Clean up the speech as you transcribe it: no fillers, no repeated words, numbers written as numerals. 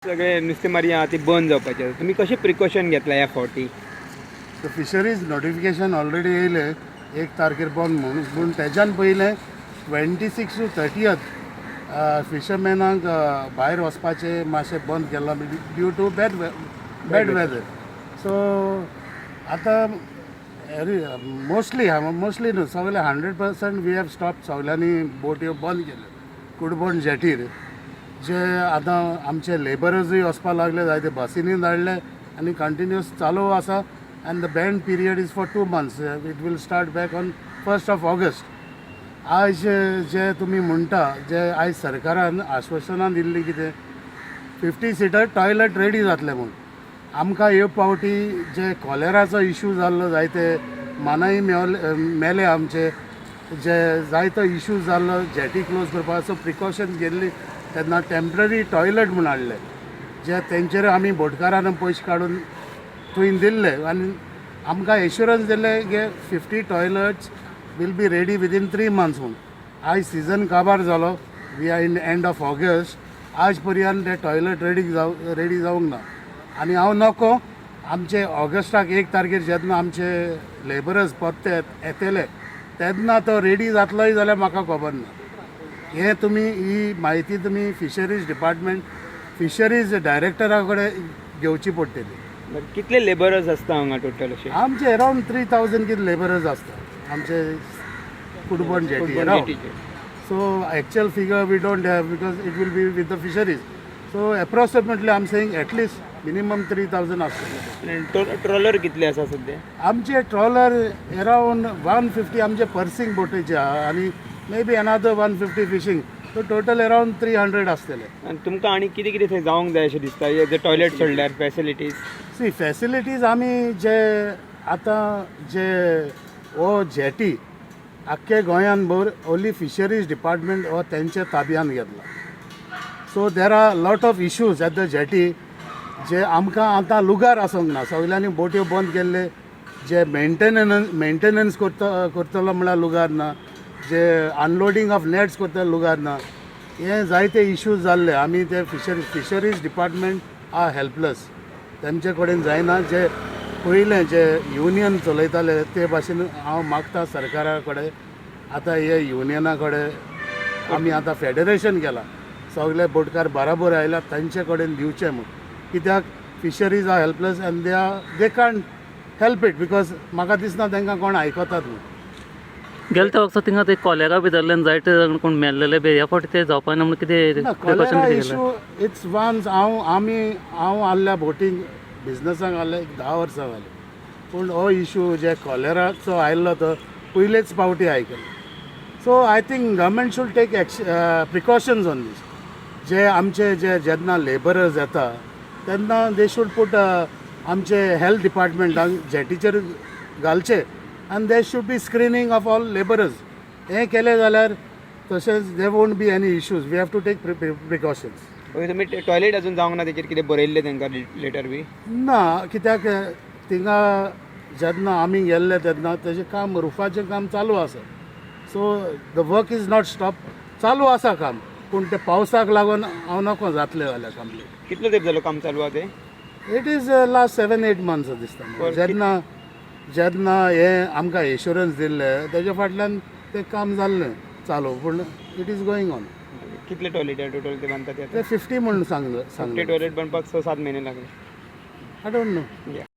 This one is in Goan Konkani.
सगळे नुस्तेमारी आहा ती बंद जावपाची आसा. तुमी कशें प्रिकॉशन घेतला ह्या फावटी? सो फिशरीज नोटिफिकेशन ऑलरेडी येयलें 1 तारखेर बंद म्हणून. पूण तेज्यान पयलें 26 टू 30th फिशरमॅनांक भायर वचपाचें मातशें बंद केलां due to bad weather. So आतां मोस्टली, मोस्टली न्हू, सगळे 100% we have stop. सगळ्यांनी बोट्यो बंद केल्यो कुडबण जेटीर. जे आतां आमचे लेबरर्सूय वचपाक लागले, जायते बसींनी धाडले आनी कंटिन्युअस चालू आसा. And the ban period is for 2 months. It will start back on 1st of August. आयज जे तुमी म्हणटा, जे आयज सरकारान आश्वासनां दिल्लीं कितें 50 सिटर टॉयलट रेडी जातले म्हूण, आमकां हे फावटी जे कॉलेराचो इशू जाल्लो, जायते मानाय मेवले मेले आमचे, जे जायतो इशू जाल्लो जेटी क्लोज करपाचो प्रिकॉशन घेतली तेन्ना टेंपररी टॉयलट म्हूण हाडले, जे तेंचेर आमी बोटकारान पयशे काडून थंय दिल्ले आनी आमकां एश्युरन्स दिल्ले की 50 toilets will be ready within 3 months म्हूण. आयज सिजन काबार जालो. We are in end of August. आज पर्यंत ते टॉयलट रेडी जावंक ना. आनी हांव नको आमचे ऑगस्टाक 1 तारखेर जेन्ना आमचे लेबरर्स परते येतले तेन्ना तो रेडी जातलोय जाल्यार म्हाका खबर ना. हें तुमी ही म्हायती तुमी फिशरीज डिपार्टमेंट, फिशरीज डायरेक्टरा कडेन घेवची पडटली. बरं, कितले लेबरर्स आसता हांगा टोटल अशे? आमचे अरावंड 3000 कितें लेबरर्स आसता आमचे कुडबण जेटी कुडबण अरावंड. जेटीचेर. So actual figure we don't have because it will be with the fisheries. So approximately I am saying at least minimum 3000 आसतले. ट्रॉलर कितले आसा सध्या? आमचे ट्रॉलर अरावंड 150 आमचे पर्सिंग बोटीचे आहा आनी maybe another 150 fishing, so total around 300 आसतले. आनी तुमकां आनी कितें कितें थंय जावंक जाय अशें दिसता, जे टॉयलेट सोडल्यार फॅसिलिटीज? सी, फॅसिलिटीज आमी जे आतां जे हो जेटी आख्खे गोंयान भर ओनली फिशरीज डिपार्टमेंट हो तेंच्या ताब्यान घेतला. So there are lot of issues at the jetty जे आमकां आतां लुगार आसूंक ना. सगल्यांनी बोट्यो बंद केल्ले. जे मेंटेनन्स करतलो म्हळ्यार लुगार ना, जे अनलोडींग ऑफ नॅट्स करतलो लुगार ना. हे जायते इश्यूज जाल्ले. आमी ते fisheries department are helpless. तेमचे कडेन जायना. जे पयलें जे युनियन चलयताले ते भाशेन हांव मागता सरकारा कडेन, आतां हे युनियना कडेन आमी आतां फेडरेशन केलां, सगळे बोटकार बराबर आयल्या, तांचे कडेन दिवचें म्हूण. कित्याक fisheries are helpless and they can't help it because म्हाका दिसना तांकां कोण आयकतात म्हूण. गेले त्या वर्सा थिंगा ते कॉलेरा बी जाल्ल्यान जायते जाण कोण मेल्लेले बी. ह्या फावटी ते जावपा ना म्हणून कितें ना. प्रिकॉशन कॉलेरा कितें केलें? इशू it's once हांव आमी हांव आहल्या बोटींग बिजनसाक आहले एक 10 वर्सां जालीं, पूण हो इशू जे कॉलेराचो आयल्लो तो पयलेच फावटी आयकलो. So I think government should take precautions on this. जे आमचे जे जेन्ना लेबरर्स येता तेन्ना they should put आमचे हेल्थ डिपार्टमेंटाक जेटीचेर घालचे आनी there should be screening of all labourers. हें केलें जाल्यार तशेंच there won't be any issues. We have to take precautions. Okay, तुमी टॉयलेट अजून जावंक ना, तेचेर कितें बरयल्लें तांकां लेटर बी? ना, कित्याक थिंगा जेन्ना आमी गेल्ले तेन्ना तेजें काम, रुफाचें काम चालू आसा. So the work is not stop. चालू आसा काम, पूण ते पावसाक लागून हांव नको जातलें जाल्यार कंप्लीट. कितलो तेंप जालो काम चालू आहा तें? It is last 7-8 months दिसता म्हाका. जेन्ना जेन्ना हें आमकां एश्युरन्स दिल्लें तेज्या फाटल्यान तें काम जाल्लें चालू, पूण it is going on. कितले टॉयलेट टोटल ते बांदतात ते? ते 50 म्हूण सांगलें. 50 सांगलें. टॉयलेट बांदपाक 6-7 म्हयने लागले. I don't know. Yeah.